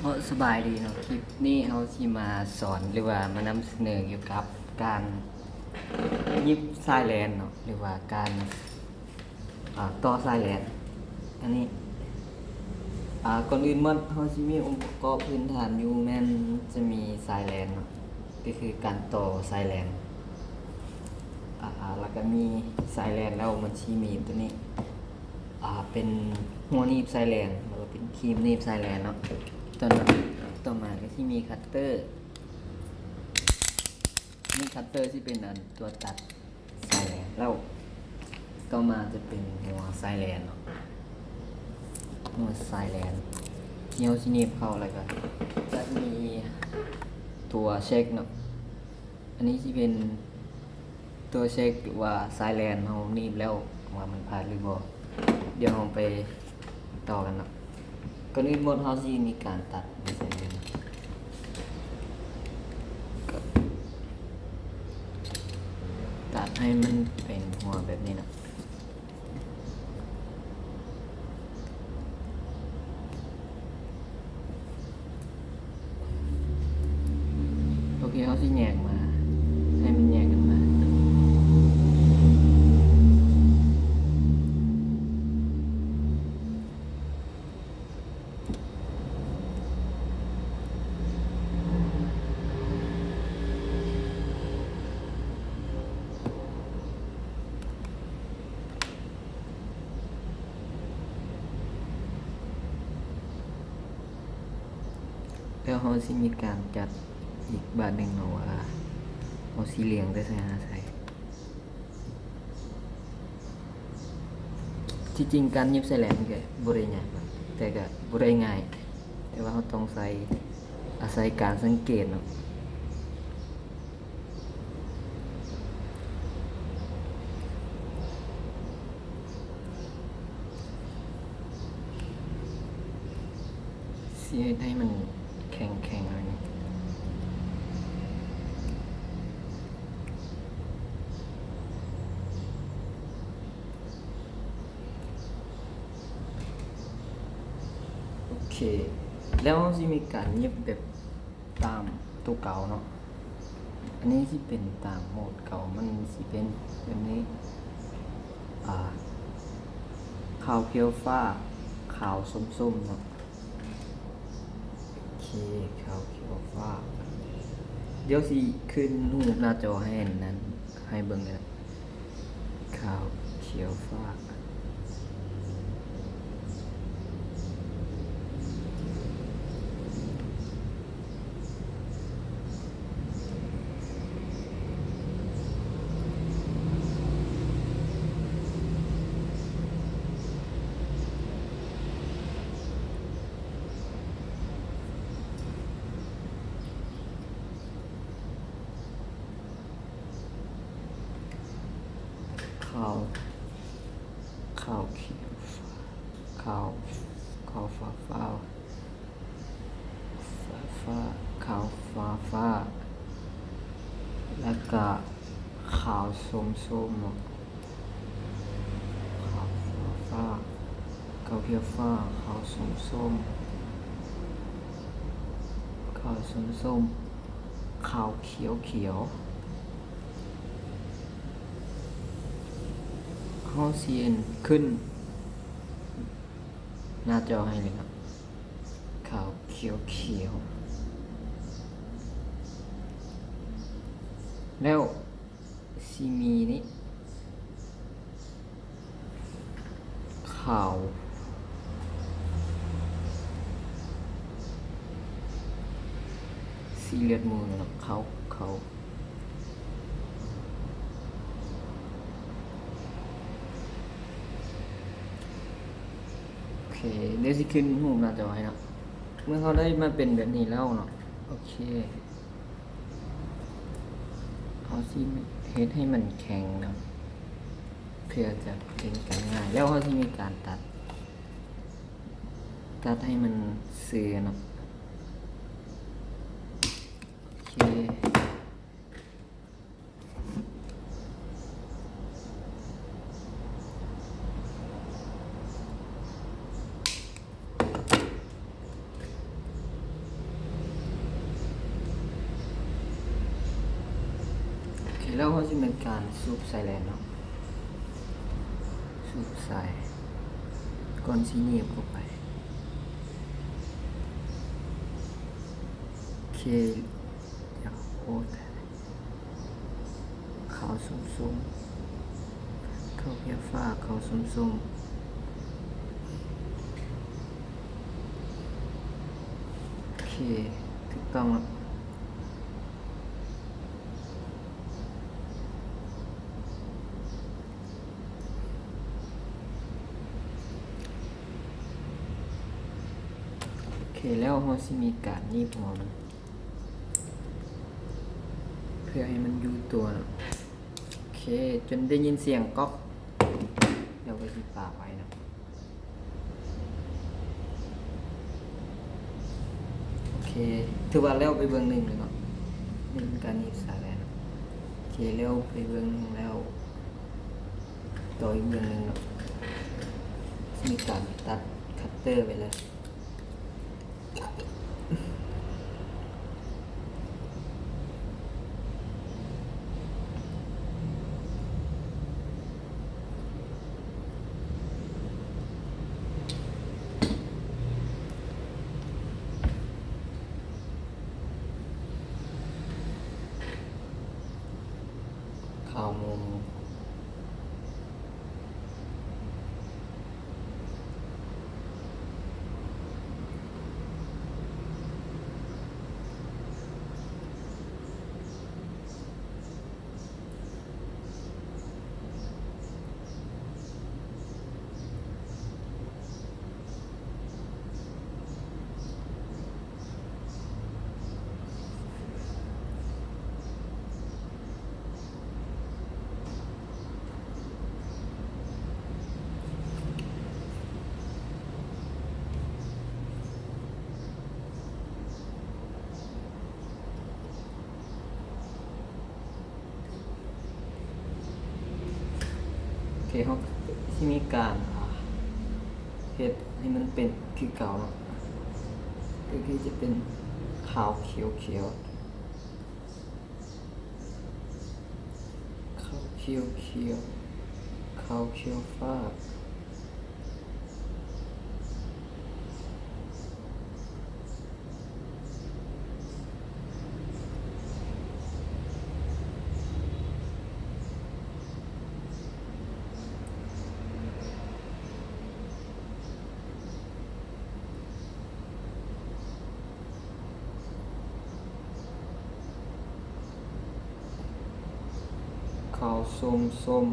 ເນາະ ສະບາຍດີເນາະ, ຄລິບນີ້ເຮົາຊິມາສອນ ຫຼືວ່າມານຳສະເໜີກ່ຽວກັບການຫຍິບສາຍແລນເນາະ ຫຼືວ່າການ ອ່າ ຕໍ່ສາຍແລນ. ອັນນີ້ ອ່າ ກ່ອນອື່ນໝົດເຮົາຊິມີອົງປະກອບພື້ນຖານຢູ່ ແມ່ນຈະມີສາຍແລນເນາະ ກໍຄືການຕໍ່ສາຍແລນ ອ່າ ແລ້ວກໍມີສາຍແລນ ແລ້ວມັນຊິມີຕົວນີ້ ອ່າ ເປັນຫົວໜີບສາຍແລນ ຫຼືວ່າເປັນຄີມໜີບສາຍແລນເນາະ. ຕໍ່ມາ ຕໍ່ມາກໍຊິມີຄັດເຕີ ນີ້ຄັດເຕີຊິເປັນອັນຕົວຕັດສາຍແລນ ແລ້ວຕໍ່ມາຈະເປັນຫົວສາຍແລນເນາະ ຫົວສາຍແລນທີ່ເຮົາຊິໜີບເຂົ້າ ແລ້ວກໍຈະມີຕົວເຊັກເນາະ. ອັນນີ້ຊິເປັນຕົວເຊັກວ່າສາຍແລນເຮົາໜີບແລ້ວວ່າມັນພາດຫຼືບໍ່. ດຽວເຮົາໄປຕໍ່ກັນເນາະ. ກ່ອນອື່ນໝົດເຮົາຊິມີການຕັດສາຍແລນ ກໍຕັດໃຫ້ມັນເປັນຫົວແບບນີ້ເນາະ. ໂອເຄ ເຮົາຊິແຍກມາ ໃຫ້ມັນແຍກກັນມາ. ແລ້ວເຮົາຊິມີການຈັດອີກບາດໜຶ່ງເນາະ ວ່າເຮົາຊິລຽງແຕ່ໃສຫາໃສ. ທີ່ຈິງການຫຍິບສາຍແລນກໍບໍ່ໄດ້ຍາກ ແຕ່ກໍບໍ່ໄດ້ງ່າຍ ແຕ່ວ່າເຮົາຕ້ອງໃຊ້ ອາໄສການສັງເກດເນາະ. ຊິເຮັດໃຫ້ມັນແຂງໆ ໜ້ອຍໜຶ່ງ. ໂອເຄ ແລ້ວເຮົາຊິມີການຫຍິບແບບຕາມໂຕເກົ່າເນາະ. ອັນນີ້ຊິເປັນຕາມໂໝດເກົ່າ ມັນຊິເປັນແບບນີ້ ອ່າ ຂາວຂຽວຟ້າ ຂາວສົ້ມໆ ເນາະ. ໂອເຄ ຂາວຂຽວຟ້າ ດຽວຊິຂຶ້ນຮູບໜ້າຈໍໃຫ້ນັ້ນ ໃຫ້ເບິ່ງເດີ ຂາວຂຽວຟ້າ. ຂາວ ຂາວຂຽວ ຂາວ ຂາວຟ້າ ຟ້າ ຟ້າ ຂາວ ຟ້າ ຟ້າ ແລ້ວກະຂາວສົ້ມໆ ເນາະ. ຂາວຂຽວຟ້າ ຂາວຂຽວຟ້າ ຂາວສົ້ມໆ ຂາວສົ້ມໆ ຂາວຂຽວຂຽວ. ເຮົາຊິຂຶ້ນໜ້າຈໍໃຫ້ເລີຍເນາະ ຂາວຂຽວຂຽວ ແລ້ວ ຊິມີນີ້ ຂາວ ສີເລືອດໝູເນາະ ຂາວ ຂາວ. ໂອເຄ ດຽວຊິຂຶ້ນຮູບໜ້າຈໍໃຫ້ເນາະ. ເມື່ອເຮົາໄດ້ມາເປັນແບບນີ້ແລ້ວເນາະ ໂອເຄ ເຮົາຊິເຮັດໃຫ້ມັນແຂງນຳ ເພື່ອຈະເປັນການງ່າຍ ແລ້ວເຮົາຊິມີການຕັດ ຕັດໃຫ້ມັນຊື່ເນາະ ໂອເຄ. ໂ ກໍຊິແມ່ນການສູບສາຍແລນເນາະ ສູບສາຍ ກ່ອນຊິໜີບເຂົ້າໄປ. ໂອເຄ ຢາກໂອດ ຂາວສົ້ມໆ ເຂົ້າເກີຍຟ້າ ຂາວສົ້ມໆ. ໂອເຄ ຖືກຕ້ອງແລ້ວ. ໂອເຄ ແລ້ວເຮົາຊິມີການໜີບຫົວມັນ ເພື່ອໃຫ້ມັນຢູ່ຕົວເນາະ. ໂອເຄ ຈົນໄດ້ຍິນສຽງກ໊ອກ ແລ້ວກໍຊິປາໄວ້ເນາະ. ໂອເຄ ຖືວ່າແລ້ວໄປເບື້ອງໜຶ່ງແລ້ວເນາະ ນີ້ເປັນການໜີບສາຍແລນເນາະ. ໂອເຄ ແລ້ວໄປເບື້ອງໜຶ່ງແລ້ວ ຕໍ່ອີກເບື້ອງໜຶ່ງເນາະ ມີການຕັດຄັດເຕີໄປເລີຍ. ຂາວມຸມ. ໂອເຄ ເຮົາຊິມີການ ອາ ເຮັດໃຫ້ມັນເປັນຄືເກົ່າເນາະ ກໍຄືຈະເປັນຂາວຂຽວຂຽວ ຂາວຂຽວຂຽວ ຂາວຂຽວຟ້າ. ຂາວສົ້ມ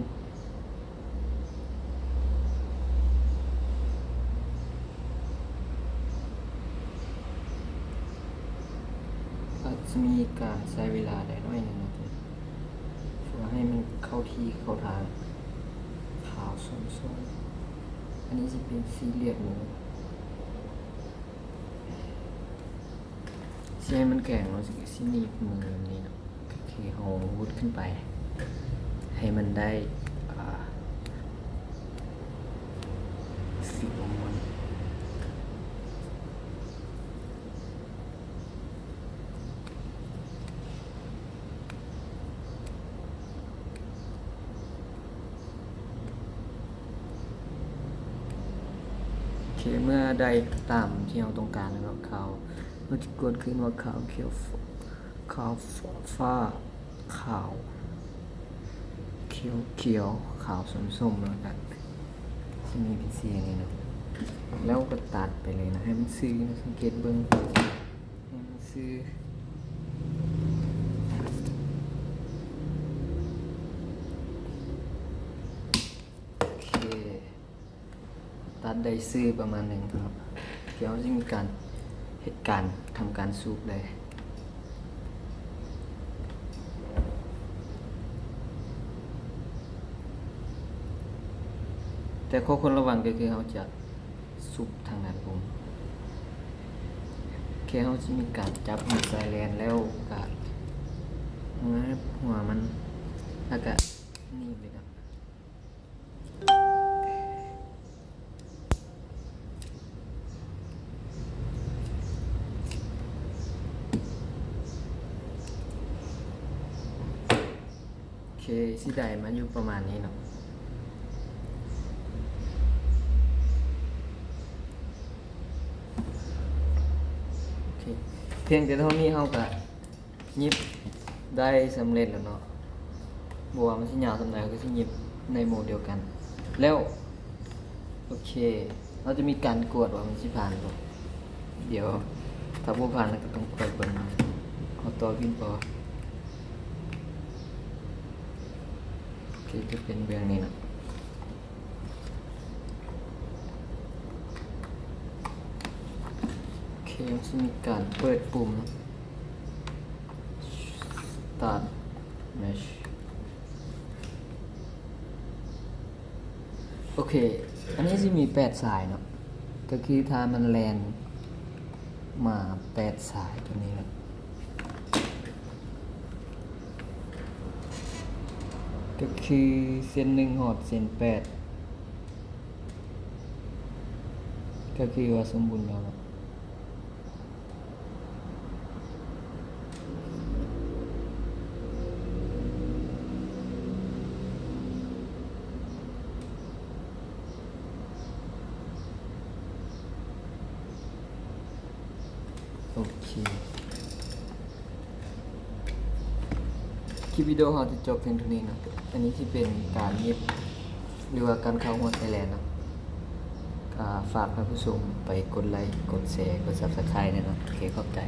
ໆ ອາດຈະມີການໃຊ້ເວລາໄດ້ໜ້ອຍໜຶ່ງເນາະ ເພື່ອໃຫ້ມັນເຂົ້າທີ່ເຂົ້າທາງ. ຂາວສົ້ມໆ ອັນນີ້ຊິເປັນສີ່ຫຼ່ຽມໝູ. ຊິໃຫ້ມັນແຂງເນາະ ຊິໜີບມືແບບນີ້ເນາະ ທີ່ເຮົາຫຸດຂຶ້ນໄປ ໃຫ້ມັນໄດ້ ອ່າ ຟີລຂອງມັນ. ໂອເຄ ເມື່ອໄດ້ຕາມທີ່ເຮົາຕ້ອງການແລ້ວເນາະ ຂາວ ເຮົາຈະກວດຄືນວ່າຂາວຂຽວ ຂາວຟ້າ ຂາວຂຽວຂຽວ ຂາວສົ້ມໆ ແລ້ວກໍຊິມີເປັນສີອັນນີ້ເນາະ ແລ້ວກໍຕັດໄປເລີຍນະ ໃຫ້ມັນຊື່ນະ ສັງເກດເບິ່ງ ໃຫ້ມັນຊື່. ໂອເຄ ຕັດໄດ້ຊື່ປະມານໜຶ່ງເນາະ ດຽວເຮົາຊິມີການເຮັດການ ທຳການສູບເລີຍ ແຕ່ຂໍ້ຄວນລະວັງກໍຄືເຮົາຈະສູບທາງດ້ານລຸ່ມ ແຄ່ເຮົາຊິມີການຈັບຫົວສາຍແລນ ແລ້ວກະງາບຫົວມັນ ແລ້ວກະໜີບເລີຍເນາະ. ໂອ ຊິໄດ້ມາຢູ່ປະມານນີ້ເນາະ. ໂອເຄ ພຽງແຕ່ເທົ່ານີ້ເຮົາກະຫຍິບໄດ້ສຳເລັດແລ້ວເນາະ. ບໍ່ວ່າມັນຊິຍາວສ່ຳໃດ ເຮົາກະຊິຫຍິບໃນໂໝດດຽວກັນ. ແລ້ວ ໂອເຄ ເຮົາຈະມີການກວດວ່າມັນຊິຜ່ານບໍ່. ດຽວ ຖ້າບໍ່ຜ່ານ ເຮົາກະຕ້ອງຄ່ອຍເບິ່ງ ເຮົາຕໍ່ວິນບໍ່. ໂອເຄ ຈະເປັນແບບນີ້ເນາະ. ໂອເຄ ມັນຊິມີການເປີດປຸ່ມ Start Mesh. ໂອເຄ ອັນນີ້ຊິມີແປດສາຍເນາະ. ກະຄືຖ້າມັນແລ່ນມາແປດສາຍຕົວນີ້ເນາະ ກະຄືເສັ້ນໜຶ່ງຮອດເສັ້ນແປດ ກະຄືວ່າສົມບູນແລ້ວເນາະ. ໂອເຄ ຄລິບວິດີໂອເຮົາຈະຈົບພຽງເທົ່ານີ້ເນາະ. ອັນນີ້ຊິເປັນການຫຍິບ ຫຼືວ່າການເຂົ້າຮ່ວມໄທແລນເນາະ. ກະຝາກທ່ານຜູ້ຊົມໄປກົດໄລ ກົດແຊ ກົດ Subscribe ແດ່ເນາະ. ໂອເຄ ຂອບໃຈ.